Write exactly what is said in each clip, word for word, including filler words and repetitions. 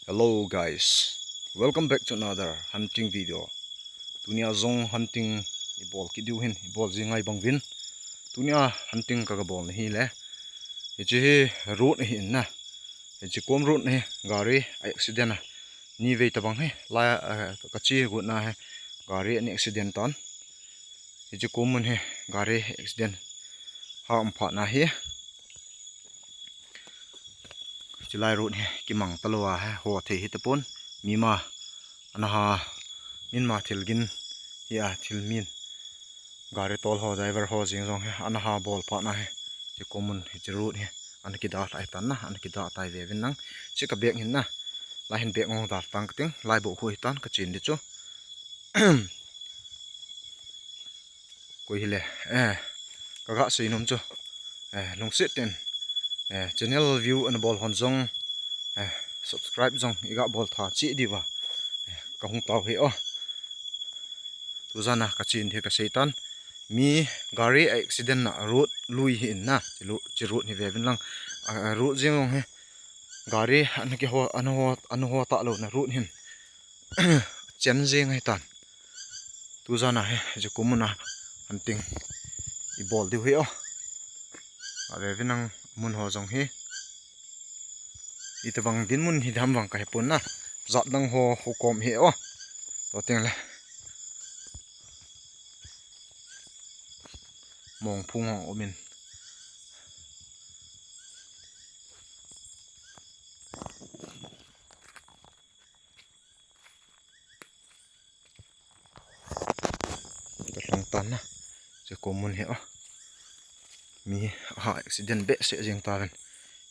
Hello guys, welcome back to another hunting video. Tunia jong hunting i bol kit diu hin, i bol jing ngai bang vin. Tunia hunting ka ga bol na hi le. Hiche hi road hi in na. Hiche kom road hi gari a accident a. Ni vei tabang hi la, eh, ka chi gu na hi gari a ni accident tan. Hiche kom mun hi gari accident ha um pha na hi. Chilai road hi kimang talou a hi ho thei hi tapon. Mi ma ana ha, min ma thil gin hi a, thil min. Gari tol ho, driver ho jing jong hi ana ha bol pha na hi. Hiche kom mun hiche road hi ana kida tai tan na, ana kida tai ve vin nang. Hiche ka bag hin na. Lai hin bag ngong da tang ka ting, lai bo khu hi tan ka chin di chu. Koi hile, eh, ka ga sei nom chu, eh, lungset in, eh, channel view ana bol hon jong, eh, subscribe jong i ga bol tha chi diu va, eh, ka hung tao hi o. Tujan a ka chin hi ka sei tan. Mi gari accident na road lui hi in na, chi lu-, chi road hi ve vin lang. A, road jing jong hi gari ana ki ho, ana ho, ana ho ta lou na road hin. Chen jing hi tan. Tujan a hi, hiche kom mun a hunting i bol diu hi o. A ve vin nang mun ho jong hi. Itobang dinmun hi dam vang ka he pon na. Jat dang ho, ho kom hi o. To teng le. Mong phung ho um in. Ka lhung tan na. Hiche kom mun hi o. Mi ha accident behseh jeng tauvin.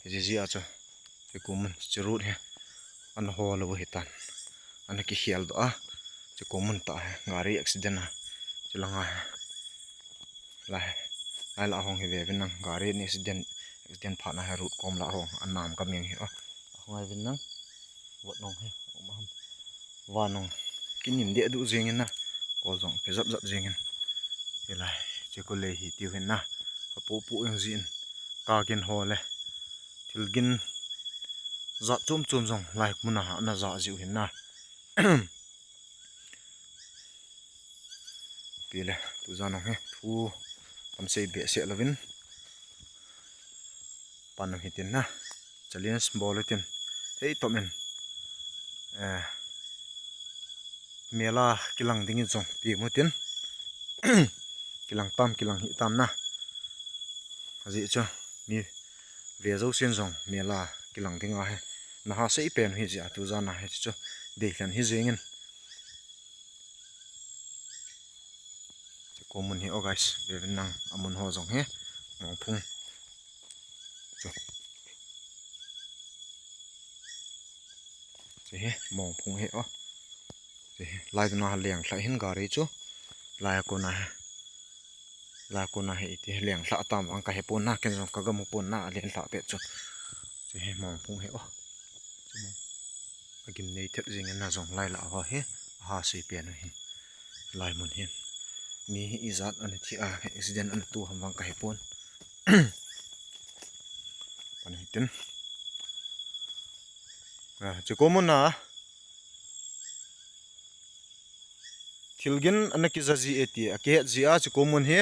Hiche jeh a chu. Hiche kom mun, hiche road hi. Ana ho lou hi tan. Ana kikhel doh a. Hiche kom mun ta hi. Gari accident a. Hiche lang a hi. Lai, lai la hung hi ve vin nang gari ni accident, accident pha na hi road kom la hung anam ka meng hi o. Hung ai vin nang. Vot nong hi. Um ham. Van nong. Kinim de du jing in na. Kol jong pe jap jap jing in. Hilai, hiche kol le hi tiu hin na. Apu pu jong jin. Ka gin ho le. Thil gin jat chom chom jong lai mun a ana ja jiu hin na. Pi le, tujan nong hi, thu tam sei behseh louvin. Pan nong hi tin na, challenge bol u tin. Hei tom in. Eh, mela kilang ding in jong, ti mu tin. Kilang tam, kilang hi tam na. Ajeh chu, mi ve jousen jong, mela kilang ding a hi. Na ha sei pen hi jeh a tujan a hi chu, dei lhen hi jing in. Hiche kom mun hi o guys, ve vin nang a mun ho jong hi, mong phung. Chu. Hiche hi, mong phung hi o. Hiche hi, lai duna leng lha hin gari chu. Lai a kona hi. Lai a kona hi iti leng lha tam vang ka he pon na, ken jong ka ga mu pon na, a leng lha pet chu. Hiche hi, mong phung hi o. Agim nei thet jing in na jong lai la ho hi, aha sei pen u hin. Lai mun hin. Mi hi ijat ana thi a, accident ana tu ham vang ka he pon. Pan hi tin. Ah, hiche kom mun a. Thil gin ana kija ji e ti, a kihet ji a hiche kom mun hi.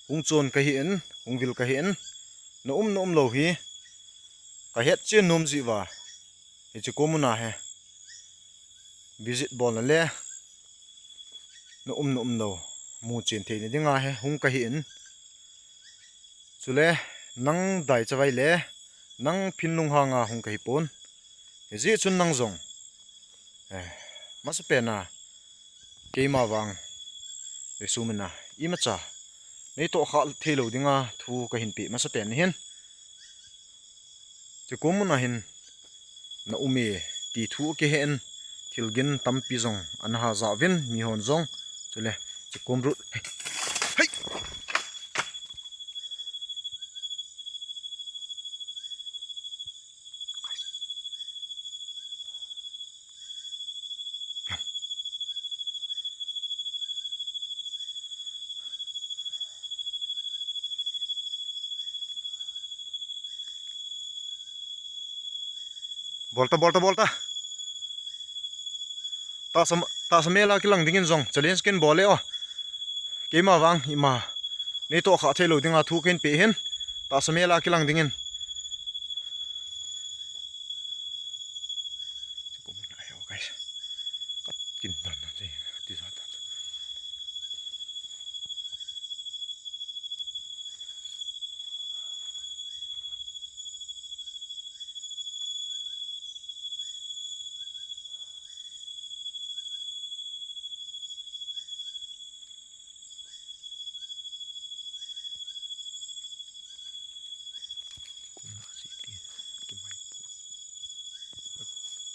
Hung chon ka hi in, hung vil ka hi in. Na um, na um lou hi. Ka het chen nom ji uva. Hiche kom mun a hi. Visit bol na le. Na um, na um lou. Mu chen thei na ding a hi. Hung ka hi in. Chule, nang dai chavai le, nang phin lunghang a hung ka hi pon. Hijeh chun nang jong. Eh, masa pen a, keima vang, Jesu min a, imacha, nei toh kha thei lou ding a, thu ka hin pe masa pen hin. Hiche kom mun a hin, na um e, ti thu kihe in, thil gin tampi jong, ana ha ja uvin, mi hon jong, chule, hiche kom road, hei, hei. Bolta, bolta, bolta. Tahsa, tahsa mel a kilang dingin jong challenge kin bol e o. Keima vang ima nei toh kha thei lou dinga thu kin pe hin. Tahsa mel a kilang dingin. Kat kin dan dan je, ti za dan.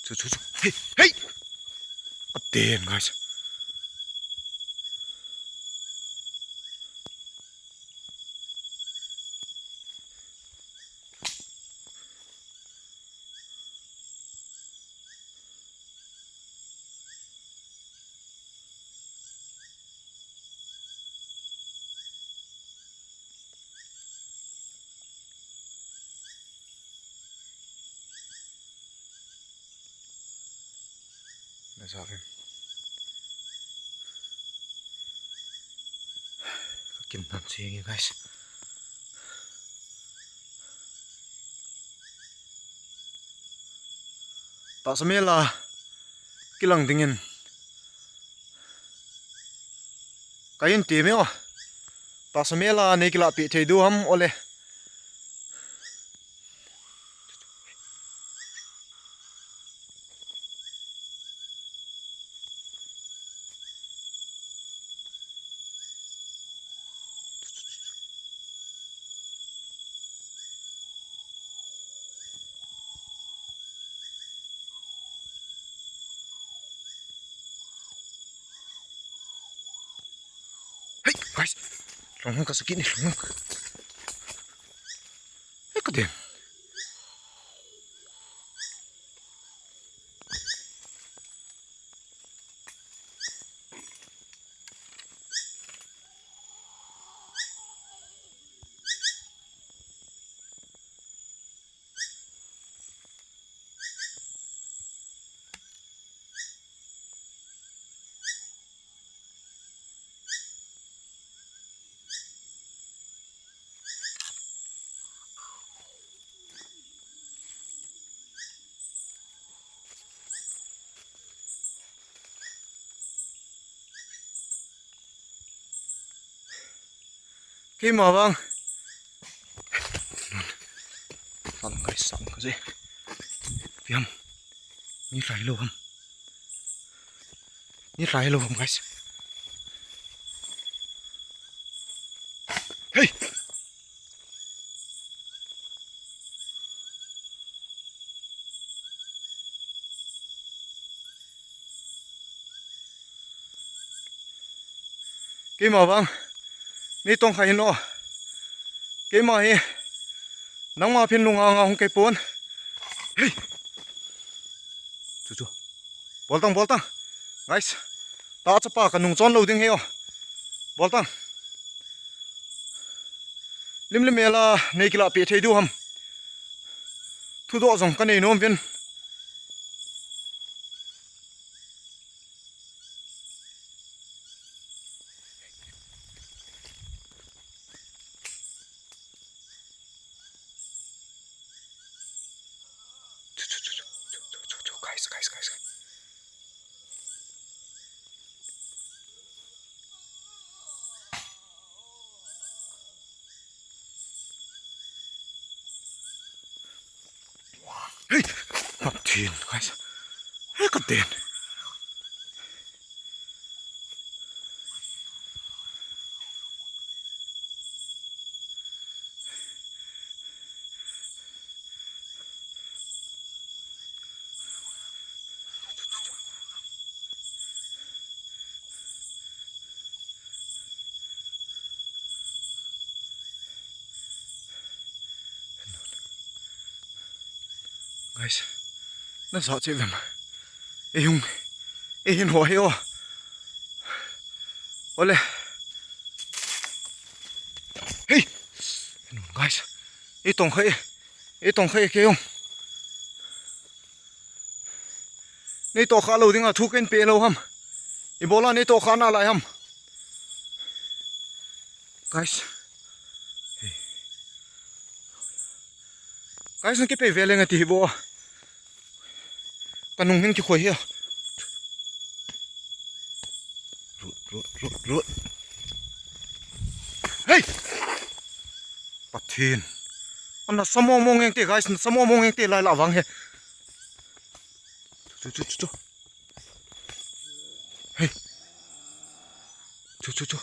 Chu, chu, chu. Hey, hey! Aten, guys. Na sa em. Ka kin dan si nge, guys. Tahsa mel a kilang dingin. Ka in ti mi o. Tahsa mel a nei kilah pi thei diu ham ole. Hey, guys. Long long ka sakit ni, long long. Hey, ka den. Keima vang. Salam guys, salam guys. Piam. Ni lai lo ham. Ni lai lo ham, guys. Hey. Keima vang. Ni tong kha hin o. Keima hi. Nangma phin lunga nga hung kei pon. Hey. Chu chu. Bol tang, bol tang. Guys. Ta chapa ka nung chon lo ding he o. Bol tang. Lim lim mel a nei kilah pi thei diu ham. Thudoh jong ka nei nom vin. Guys, guys, guys. Hey, Pathen, guys. Hey, ka den. Guys, na sa che vem. E hung, e hin ho he o. Ole. Hey. Guys. E tong khai. E tong khai ke yong. Nei tohkhah lou dinga thu kahin pe lou ham. Ibola nei tohkhah nalai ham. Guys. Hey. Guys, nakipei ve leng ati hi bo. Kanung hin kikhoi hi a. Rut, rut, rut, rut. Hey! Pathen. Ana sa mong mong engte, guys, na sa mong mong engte lai la vang hi. Chu, chu, chu, chu. Hey. Chu, chu, chu.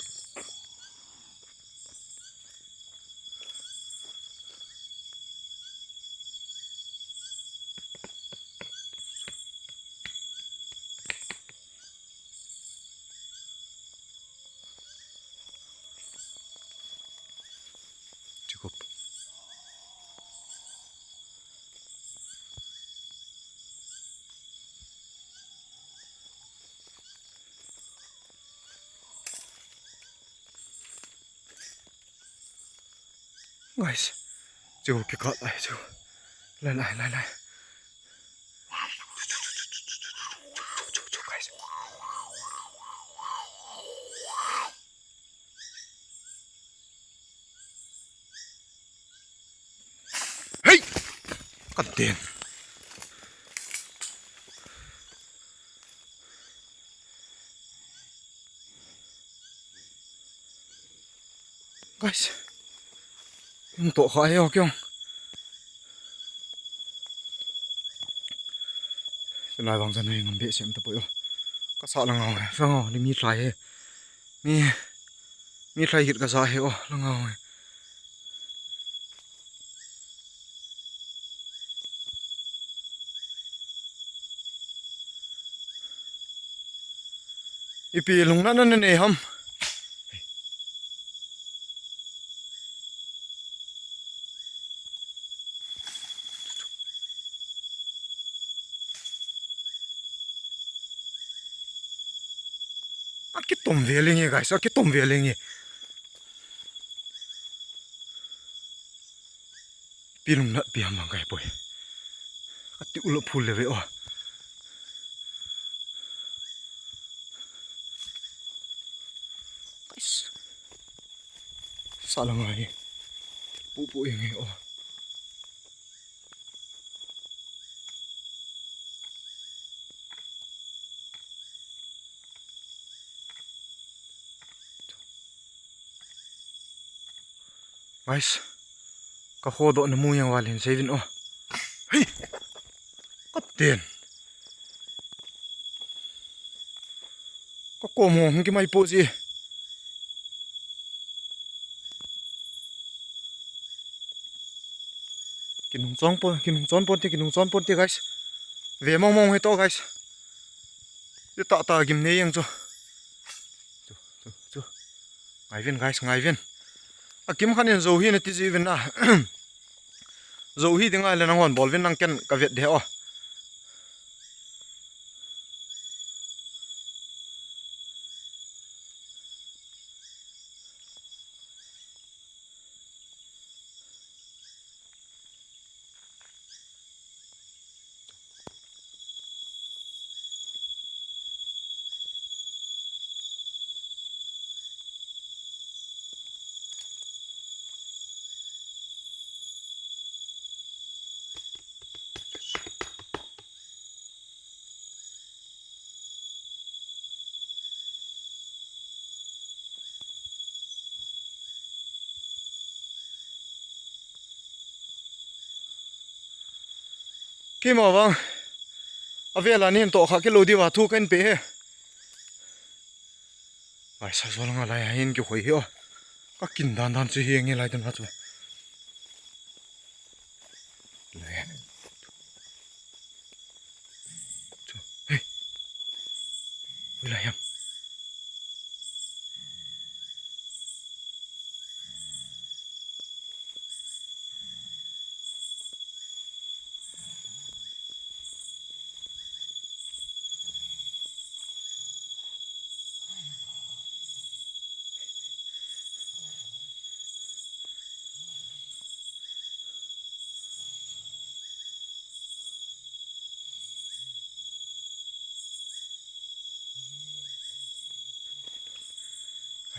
Cukup. Guys, chu kikat ai chu. Lai, lai, lai, lai. Chu, chu, chu, guys. Hey! Kaden. Guys. Hung tohkhah hi o kiong. Chulai vang chan hi ngam behseh tapoi o. Kasah lang o, vang o, ni mi lhai hi. Mi, mi lhai hit kasa hi o, lang o. Ipi lungnatna nanei ham. Akitom ve lenge, guys, akitom ve lenge. Ipi lungnat pi ham bang kahe poi. Kati u lo phul le ve o. Guys. Sa lang ai. Pu pu eng e o. Guys, ka khodoh na mu yang valin seivin o. Hei! Kaden. Ka kom ho hung kimai po ji. Kinung chon pon, kinung chon ponte, kinung chon ponte, guys. Ve mong mong hi to, guys. Ti tah tah gim nei jeng chu. Chu, chu, chu. Ngai uvin, guys, ngai uvin. Akim khat in jou hi nati ji uvin na. Jou hi ding ahile nanghon bol uvin, nang ken ka vet de o. Keima vang. Avel a nin tohkhah kilou diuva thu kahin pe e. Ai, sa jol nga lai a hin kikhoi hi o. Ka kin dan dan chu hi nge lai dan chu. Lai. Chu, hey. Ui lai ham.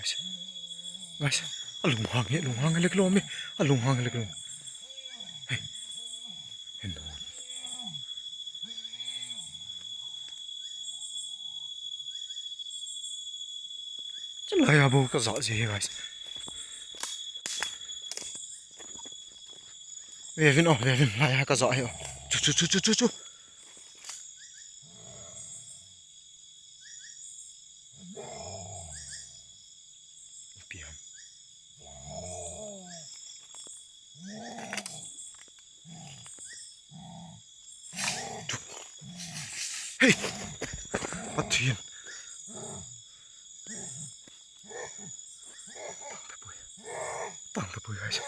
Guys, alunghang hi, lunghang hi lek lo mi. Alunghang hi lek lo. Hey. He non. Chulai a bou ka ja ji hi, guys. Vevin o, vevin lai a ka ja hi o. Chu, chu, chu, chu, chu, chu. Ipi ham. Hey! Pathian. Tang tapoi. Tang tapoi, guys.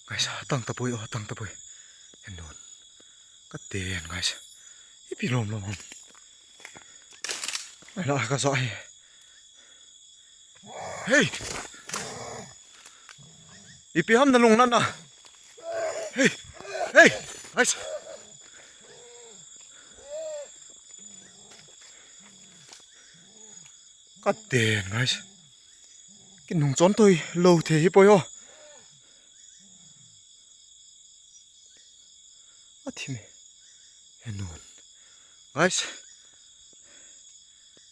Guys, tang tapoi o, tang tapoi. He non. Ka ten, guys. Ipi lom lom ham. Ai la ka ja hi. Hey! Ipi ham na lung nana. Hey! Hey! Guys. Ka ten, guys. Kinung chon toi lo thei hi poi o. Athi mi. He non. Guys.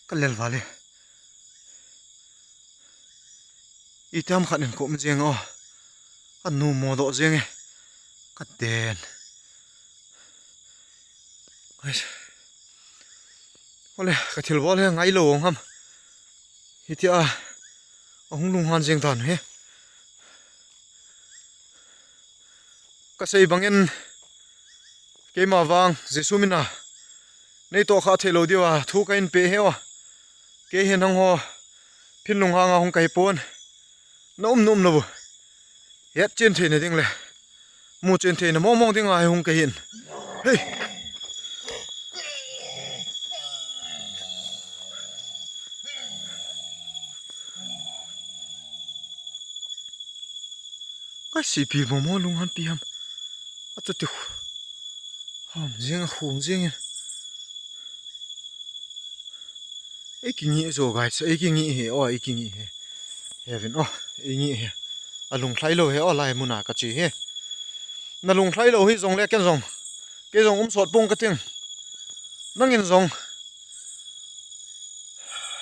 Ka lel vale. Itiham khat in ka um jeng o. Ka nu mo doh jeng e. Ka ten. Guys. Ole, ka thil bol hi ngai lo ong ham. Hitia, ahung lunghan jeng tan hi. Ka sei bangin, keima vang, Jesu mina, nei tohkha thei lo diuva, thu ka hin pe hi o. Kei hin hang ho, phin lunghang a hung ka hi pon. Na um, na um lo bu. Het chen theina ding le. Mu chen theina mong mong ding a hi hung ka hin. Hey. Ka sipi mo mo lunghan pi ham. A tu tu. Ham jing a khung jing in. Ei kingi zo, guys, ei kingi hi, o, ei kingi hi. He vin, o, ei ngi hi. A lunglhai lo hi, o, lai muna ka chi hi. Na lunglhai lo hi jong le ken jong. Kei jong um sot pong ka ting. Nangin jong.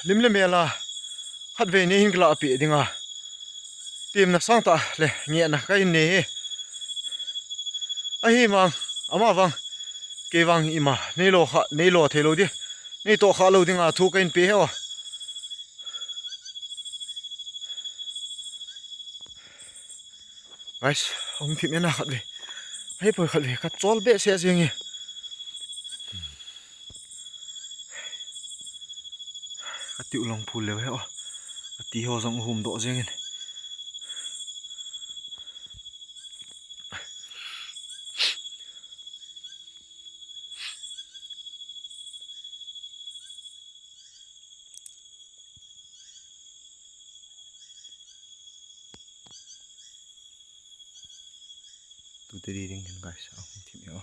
Lim le mel a. Khat vei ni hin kila pi dinga. Tim na sang ta le nge na ka hin ni hi. Ahi mang, ama vang. Kei vang ima, nei lo kha, nei lo thei lo di. Nei tohkha lo dinga thu ka hin pe hi o. Guys, hung thim ena khat ve. Hei poi khat ve, ka chol be se jeng e. Ka tiu long phul leu he o. Ka ti ho jong hum doh jeng in. Tute di ding hin, guys, ahung thim e o.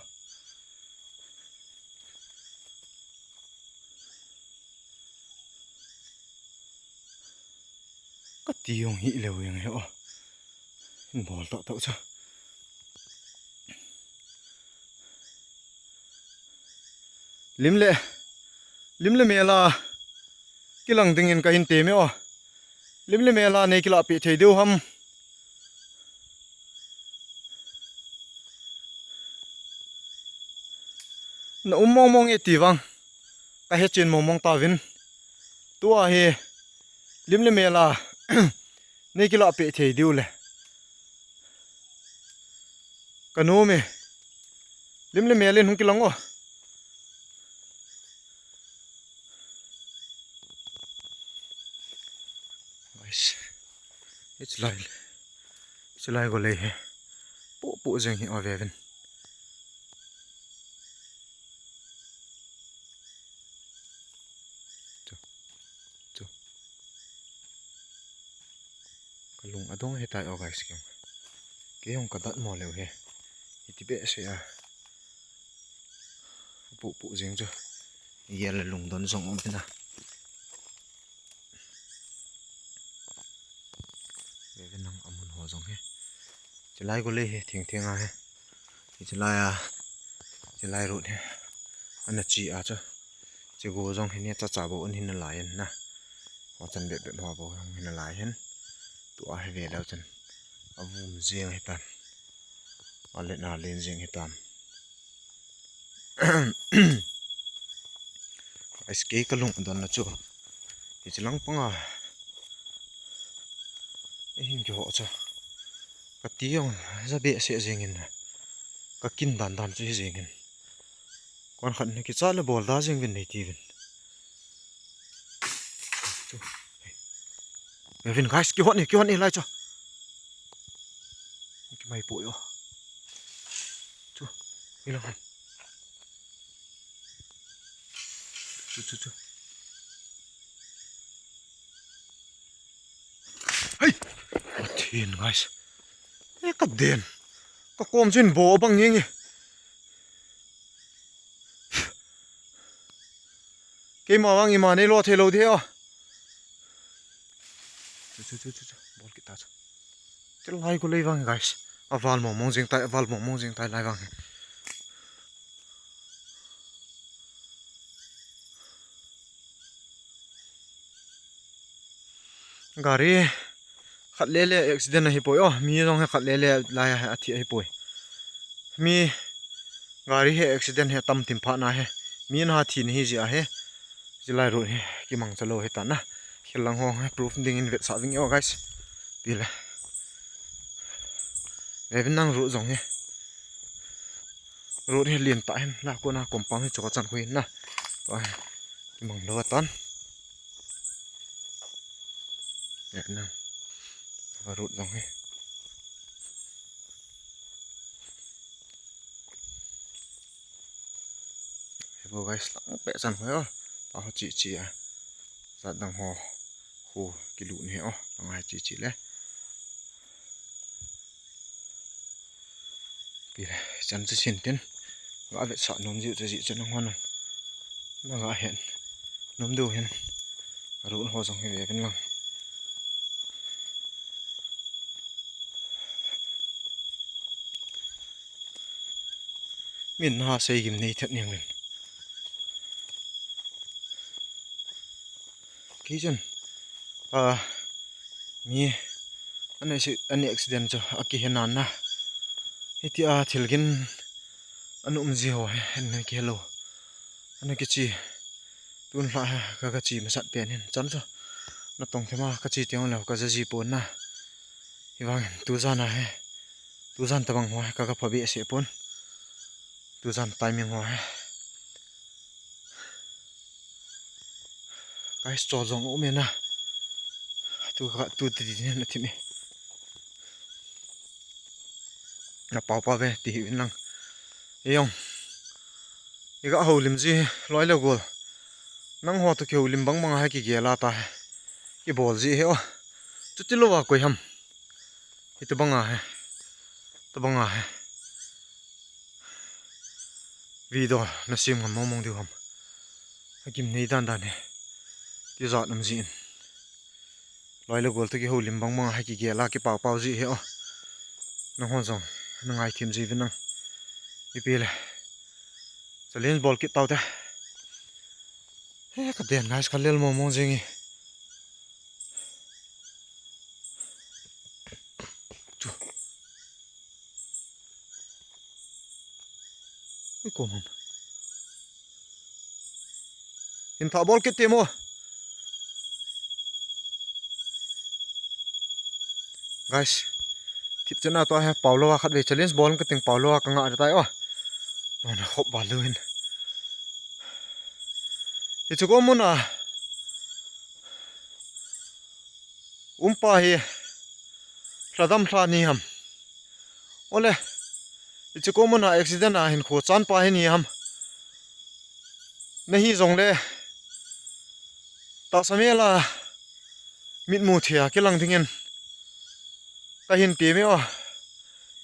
Ka ti jong hi leu jeng he o. Hin bol tah tah cha. Lim le, lim le mel a kilang dingin ka hin tem e o. Lim le mel a nei kila pe thei diu ham. Na um mong mong e ti vang. Ka he chen mong mong ta vin. Tua hi lim le mel a nei kila pe thei diu le. Ka nu mi. Lim le mel in hung kilang o. Guys, it's like, it's like go lei he. Pu pu jeng hi o ve vin. Chu, chu. Lung adong hitai o guys, kei. Kei jong kadat mo leu hi. Hiti behseh a. Pupu jing chu. Yel le lungdon jong um hina. Ve ve nang amun ho jong hi. Chilai golei hi thengtheng a hi. Chilai a. Chilai road hi. Ana chi a chu. Chigo jong hi ni cha cha bou an hin nalai in na. Ho chan bep bep ho bou jong hin nalai hin. Tua hi ve leu chun. Avum jing hitan. Alen alen jing hitan. Guys, kei kalung adon na chu. Hichi lang panga. Eihin kiho chu. Kati jong ja behseh jingin. Kakin dan dan chu hi jingin. Kon khat ni kicha le bol da jing vin nei ti vin. Chu. Ve vin guys, kihot ni, kihot ni lai chu. Kimai po yo. Chu. Ilang han. Chu, chu, chu. Hei! Pathen, guys. E, kaden. Kakom chun bo abang nge nge. Keima vang ima neilo thei lou ding o. Chu, chu, chu, chu, chu. Bol kit ta chu. Chilai golei vang, guys. Aval mong mong jing tai, aval mong mong jing tai lai vang. Gari khat le le accident ahi poi o, mi jong hi khat le le lai a thi ahi poi. Mi gari hi accident hi tam tim pha na hi. Mi na thi na hi ji ahi. Chilai road hi kimang cha lou hi ta na. Khel lang ho hi proof ding in vetsah ving o guys. Pi le. Ve vin nang road jong hi. Road hi lien ta hin la ko na compound hi cho chan khu hin na. Tua hi. Kimang lou atan. Ya na. Road jong hi. He bo guys, lang pe chan khu yo. Pa ho chi chi a. Sa dang ho. Khu kilu ni o. Lang hai chi chi le. Pi le, chan chu sin tin. Ga vetsah nom jiu chu ji chu nang hon. Na ga hen. Nom diu hin. Road ho jong hi ve vin lang. Min na sei gim nei thet niang vin. Kei chun. A, mi ani si, ani accident chu akihe nan na. Hiti a thil gin ana um ji ho hi, ana kihe lou. Ana kichi. Tun lha hi, ka, kachi masat pen hin. Chan chu. Natong thema kachi teng lou, kaja ji pon na. Hivang hin, tujan a hi. Tujan tabang ho hi, ka, kapha behseh pon. Tujan timing ho hi. Guys, chol jong um e na. Tu ka, tu ti ti na thim e. Na pau pau ve ti hi vin lang. Ei jong. I ga houlim ji loi le gol. Nang ho toh kihoulim bang bang a hi kigel a ta hi. Kibol ji hi o. Chuti lou a koi ham. Hiti bang a hi. Tabang a hi. Video na sem ngam mong mong diu ham. Agim nei dan dan hi. Tijat um jin. Loi le gol toh kihoulim bang bang a hi kigel a kipau pau ji hi o. Nang hon jong. Na ngai thim ji vin nang. Ipi le. Challenge bol kit tau te. He, kaden guys, kalel mong mong jing e. Chu. Ui, kom ham. Hin tha bol kit ti mo. Guys. Thip chena to he pau lou a khat ve challenge bol ka ting pau lou a ka nga tai o. Non khop ba lu hin. Hichu ko muna. Umpa hi. Hladam hla ni ham. Ole. Hichu ko muna accident a hin kho chan pa hi ni ham. Na hi jong le. Ta samela. Mitmu thia kilang dingin. Kahin ti mi o.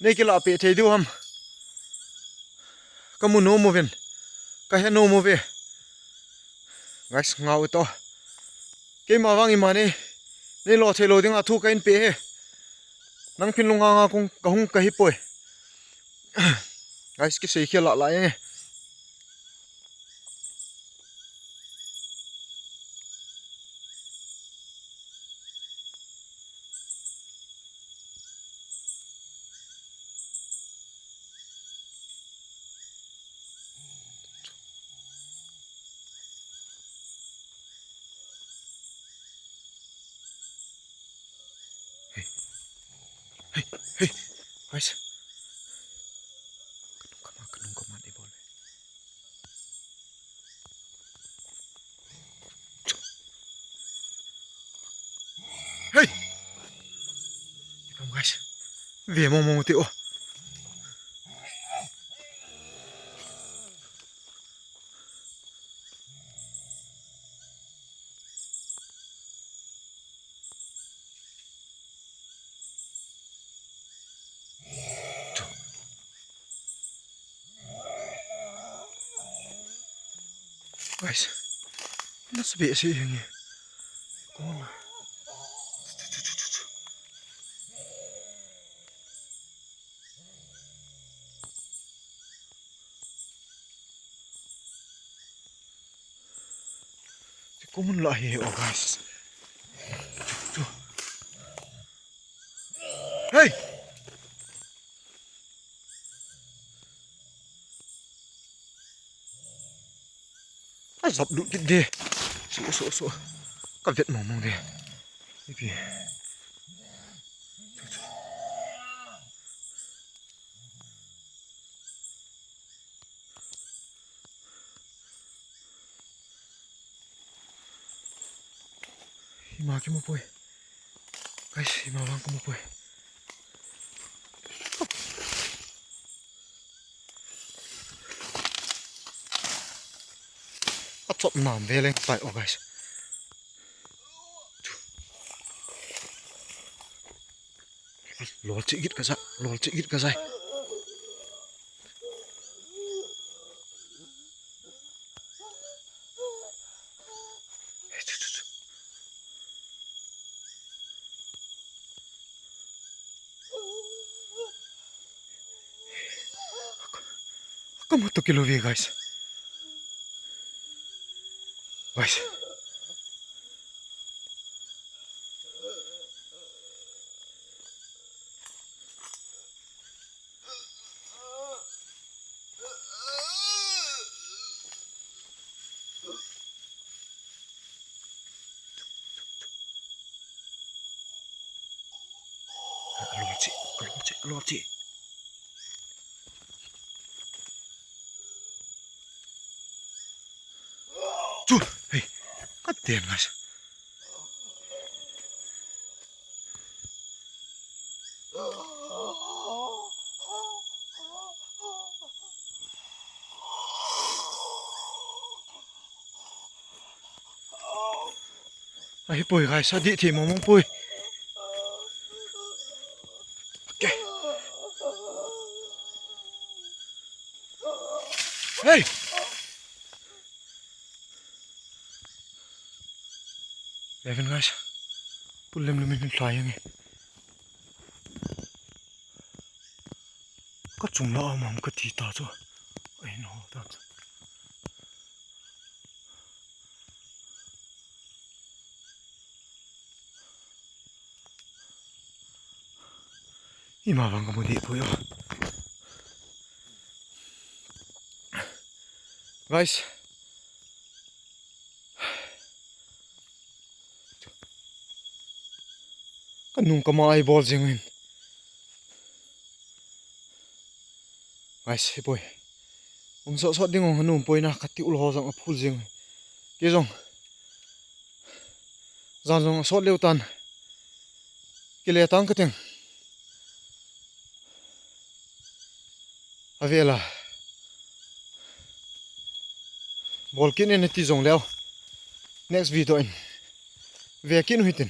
Nei kilah peh thei diu ham. Kamu nom uvin. Kahe nom uve. Guys, ngah u to. Keima vang ima nei. Nei lo thei lou dinga thu kahin pe e. Nang phin lunga nga kung kahung kahi poi. Guys, kisei khel lah lah e. Hey. Hey. Hey. Guys. Kanung kama, kanung kama ni bol. Hey. Come guys. Ve mong mong ti o. Guys, na sabi si hingi. Kona. Kumun lah hi, oh guys. Hey! Ai, zap lut kit de. Su, su, su. Ka vet mong mong de. Ipi. Ima kimu poi. Guys, ima vang kimu poi. Achop nam ve leng tai o guys. Lol chi git ka sa, lol chi git ka sa. Kamu to kilo ve, guys. Guys. Alom chi, alom chi, alom chi. Chu, hey, ka ten ngas. Ahi poi guys, adih thei mong mong poi. Okay. Hey! Levin guys. Pul lem lem in hlai ang e. Ka chung la a um am ka ti ta chu. Ai no ta chu. Ima vang ka mu deh poi o. Guys. Ka nung ka ma ai bol jing in. Guys, hi poi. Um sot sot ding ong hanum poi na ka ti ul ho jong a phul jing. Kei jong. Jan jong a sot leu tan. Kile tang ka ting. Avela. Bol kit in nati jong leu. Next video in. Ve kit u hitin.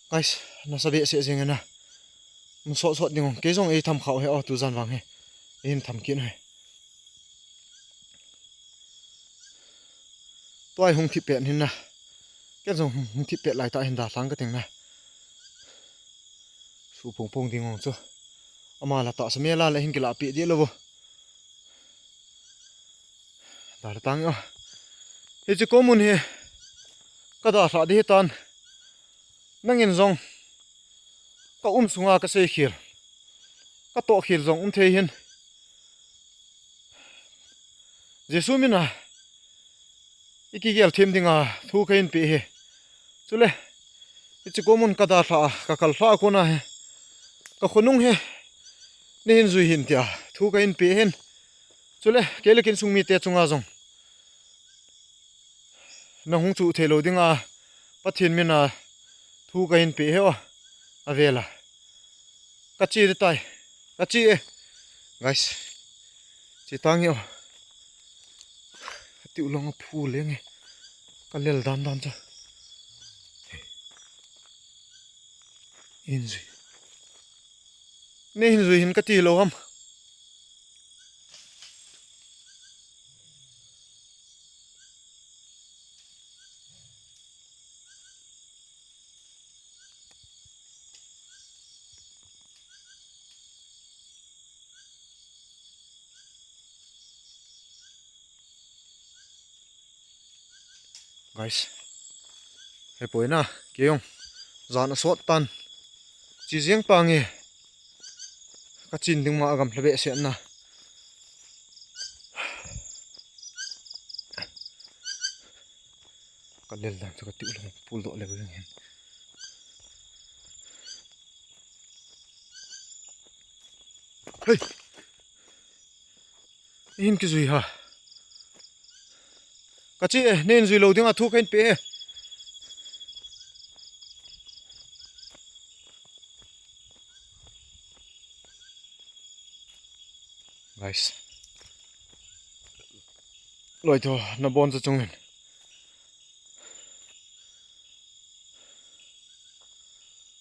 Guys, nasa behseh jeng e na. Mun sot sot ding ong. Kei jong ei tham khau he o, tu jan vang he. Ei hin tham kit u he. Tua hi hung thip pet hin na. Ken jong hung, hung thip pet lai ta hin dalhang ka ting na. Su pong pong ding ong chu. Ama la tahsa mel a le hin kila pi di lo vo. Dalha tang o. Hiche ko mun hi ka dalha di hitan. Nangin jong ka um sunga ka sei khel, ka toh khel jong um thei hin. Jesu mina i kigel them dinga thu ka hin pe hi. Chule, hiche ko mun ka dalha a, ka kal lha a kona hi, ka khonung hi nei hin jui hin tia thu ka hin pe hin. Chule, kei le kin sung mite chunga jong na hung chuh thei lo dinga Pathen mina thu ka hin pe hi o. A vela ka che di tai. Ka che e. Guys, che tang e o. Ka tiu long a phu leng e. Ka lel dan dan cha. Hin jui. Nei hin jui hin ka ti lo ham. Guys, he poi na, kei jong jan a sot tan. Chi jeng pa nge. Ka chin ding ma a gamla behseh na. Ka lel dan chu ka tiu long pul doh le veng hin. Hei. Hin kijui ha. Ka che e, nei hin jui lo dinga thu ka hin pe e. Guys. Loi tho, naboncha chungin.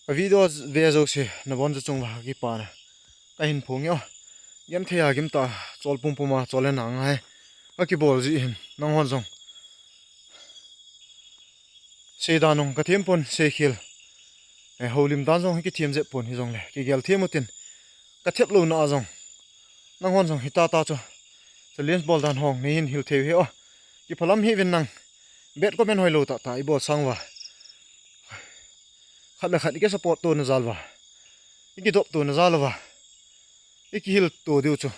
Ka video ve jouse, naboncha chung uva kipana ka hin phong e o. Genthei a gimtah a, chol pum pum a, chol le nang a hi ka kibol jeh hin, nanghon jong seidan ong ka them pon, seikhel, eh, houlim dan jong hi kithem jep pon, hijongle kigel them utin, ka thep louna a jong nanghon jong hita ta chu challenge bol dan hong nei hin hil thei u hi o. Kiphalam hih uvin nang. Bad comment hoilou tah tah i bol sang uva, khat le khat i kisupport tona jal uva, i kidop tona jal uva, i kihil to diu chu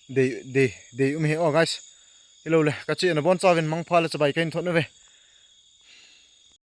dei, dei, dei um hi o, guys. Hilou le, ka che e, nabonchauvin mangpha le chibai ka hin thot uve.